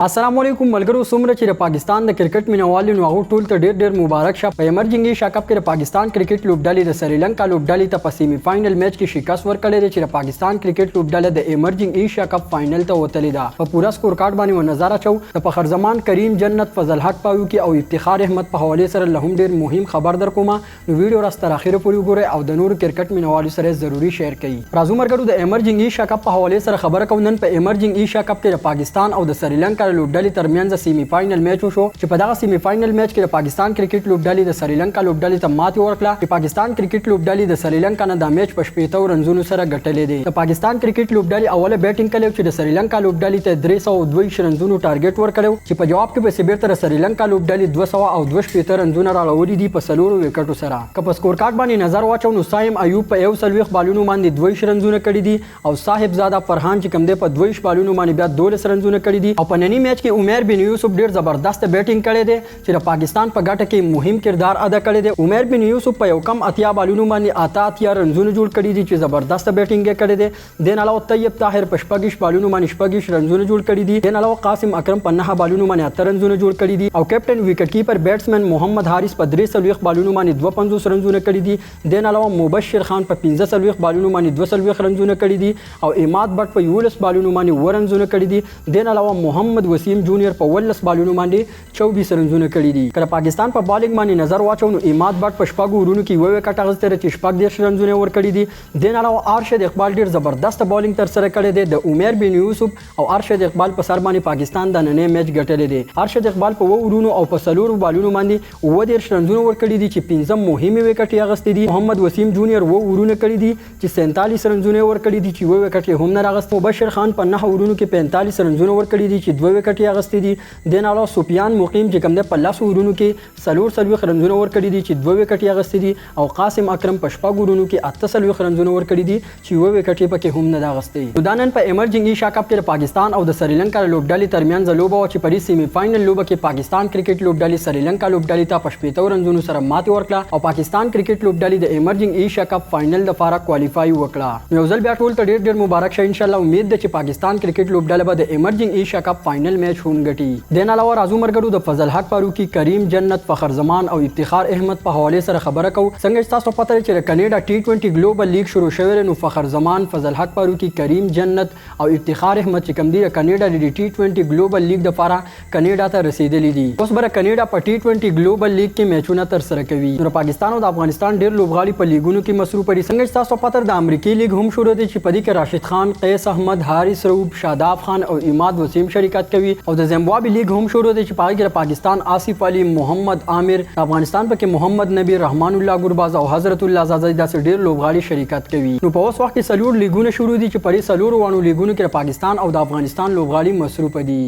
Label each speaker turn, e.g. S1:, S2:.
S1: السلام علیکم ملګرو، څومره چې د پاکستان د کرکټ مینوال نو هغه ټول ته ډیر ډیر مبارک شه. په ایمرجنګ ایشیا کپ کې د پاکستان کرکټ لوبډلې د سریلانکا لوبډلې ته په سیمی فاینل میچ کې شکست ورکړی دی، چې د پاکستان کرکټ لوبډله د ایمرجنګ ایشیا کپ فاینل ته وتلې ده. په پوره سکور کارت باندې و نظر اچو. د فخر زمان، کریم جنت، فضل حق فاروقي او افتخار احمد په حواله سره له هم ډیر مهم خبر در کومه، نو ویډیو راس تر اخره پورې وګورئ او د نورو کرکټ مینوالو سره ضروري شیر کړئ. راځو مرګرو، د ایمرجنګ ایشیا کپ په حواله سره خبره کوو. نن په ایمرجنګ ایشیا کپ کې د پاکستان او د سریلانکا لوبډلې ترمنځ سیمی فاینل میچ وشو، چې په دغه سیمی فاینل میچ کې د پاکستان کرکټ لوبډلې د سریلانکا لوبډلې ته ماتې ورکړه، چې پاکستان کرکټ لوبډلې د سریلانکا نه دا میچ په 60 رنزونو سره ګټلې دی. د پاکستان کرکټ لوبډلې اوله بیټینګ کړې، چې د سریلانکا لوبډلې ته 322 رنزونو ټارګټ ورکړو، چې په جواب کې به بیرته د سریلانکا لوبډلې 262 رنزونه راوړي دي په څلورو وکټو سره. که په سکور کارت باندې نظر واچو، نو صایم ایوب په 41 بالونو باندې 22 رنزونه کړي دي او صاحب زاده فرحان چې کوم دی، په 22 بالونو باندې بیا 12 رنزونه کړي دي. او په نني میچ کې عمر بن یوسف ډیر زبردست بیټینګ کړی دی، چې د پاکستان په ګټه کې مهم کردار ادا کړی دی. عمر بن یوسف په یو کم 80 بالونو باندې 88 رنزونه جوړ کړي دي، چې زبردست بیټینګ یې کړی دی. دین علاوه طیب طاهر په 26 بالونو باندې 26 رنزونه جوړ کړي دي. دین علاوه قاسم اکرم په 9 بالونو باندې 8 رنزونه جوړ کړي دي او کیپټن وکټ کیپر بیټسمن محمد حارث په 43 بالونو باندې 52 رنزونه کړي دي. دین علاوه مبشر خان په 45 بالونو باندې 42 رنزونه کړي دي او اماد بټ په 11 بالونو باندې 7 رنزونه کړي دي. دین علاوه محمد وسیم جونیئر په 19 بالونو باندې 24 رنزونه کړي دي. کله پاکستان په بالینګ باندې نظر واچو، نو اماد بټ په شپږ اورونو کې یو وکټ اخیستې ده، چې 36 رنزونه ورکړي دي. دین علاوه ارشد اقبال ډیر زبردست بالینګ تر سره کړی دی. د عمر بن یوسف او ارشد اقبال په سر باندې پاکستان د ننې میچ ګټلی دی. ارشد اقبال په 7 اورونو او په څلورو بالونو باندې 37 رنزونه ورکړي دي، چې پنځه مهمې وکټې اخیستې دي. محمد وسیم جونیئر 7 اورونه کړي دي، چې 47 رنزونه ورکړي دي، چې یو وکټ یې هم نه راغست. مبشر خان په 9 اورونو کې 45 رنزونه ورکړي دي، چې دوه وکټې اخیستې دي. دین علاوه سفیان مقیم چې کوم دی، په 10 اورونو کې 44 رنزونه ورکړي دي، چې دوه وکټې اخیستې دي او قاسم اکرم په شپږ اورونو کې 48 رنزونه ورکړي دي، چې یو وکټ یې پکې هم نه ده اخیستې. نو دا نن په ایمرجنګ ایشیا کپ کې د پاکستان او د سریلانکا لوبډلې ترمنځ لوبه وه، چې په دې سیمی فاینل لوبه کې پاکستان کرکټ لوبډلې سریلانکا لوبډلې ته په 60 رنزونو سره ماتې ورکړه او پاکستان کرکټ لوبډلې د ایمرجنګ ایشیا کپ فاینل لپاره کوالیفای وکړه. نو یو ځل بیا ټول ته ډیر ډیر مبارک شه. ان شاء الله امید ده چې پاکستان کرکټ لوبډله به د ایمرجنګ ایشیا کپ فاینل میچ هم ګټي. دین علاوه راځو مرګرو، د فضل حق فاروقي، کریم جنت، فخر زمان او افتخار احمد په حواله سره خبره کوو. څنګه چې تاسو پته لرئ چې د کینیډا ټي 20 ګلوبل لیګ شروع شوی دی، نو فخر زمان، فضل حق فاروقي، کریم جنت او افتخار احمد چې کوم دي، د کینیډا د ټي 20 ګلوبل لیګ لپاره کینیډا ته رسیدلي دي. اوس به کینیډا په ټي 20 ګلوبل لیګ کې میچونه تر سره کوي. نو پاکستان او د افغانستان ډیر لوبغاړي په لیګونو کې مصروف دي. څنګه چې تاسو پته، د امریکای لیګ هم شروع دی، چې په دې کې راشد خان، قیس احمد، حارث رؤف، شاداب خان او اماد وسیم شرکت کوي. او د زمبابوې لیګ هم شروع دی، چې په هغه کې پاکستان آصف علي، محمد عامر، د افغانستان پکې محمد نبی، رحمان الله ګرباز او حضرت الله ځاځی، داسې ډیر لوبغاړي شرکت کوي. نو په اوس وخت کې څلور لیګونه شروع دي، چې په دې څلورو واړو لیګونو کې د پاکستان او د افغانستان لوبغاړي مصروف دي.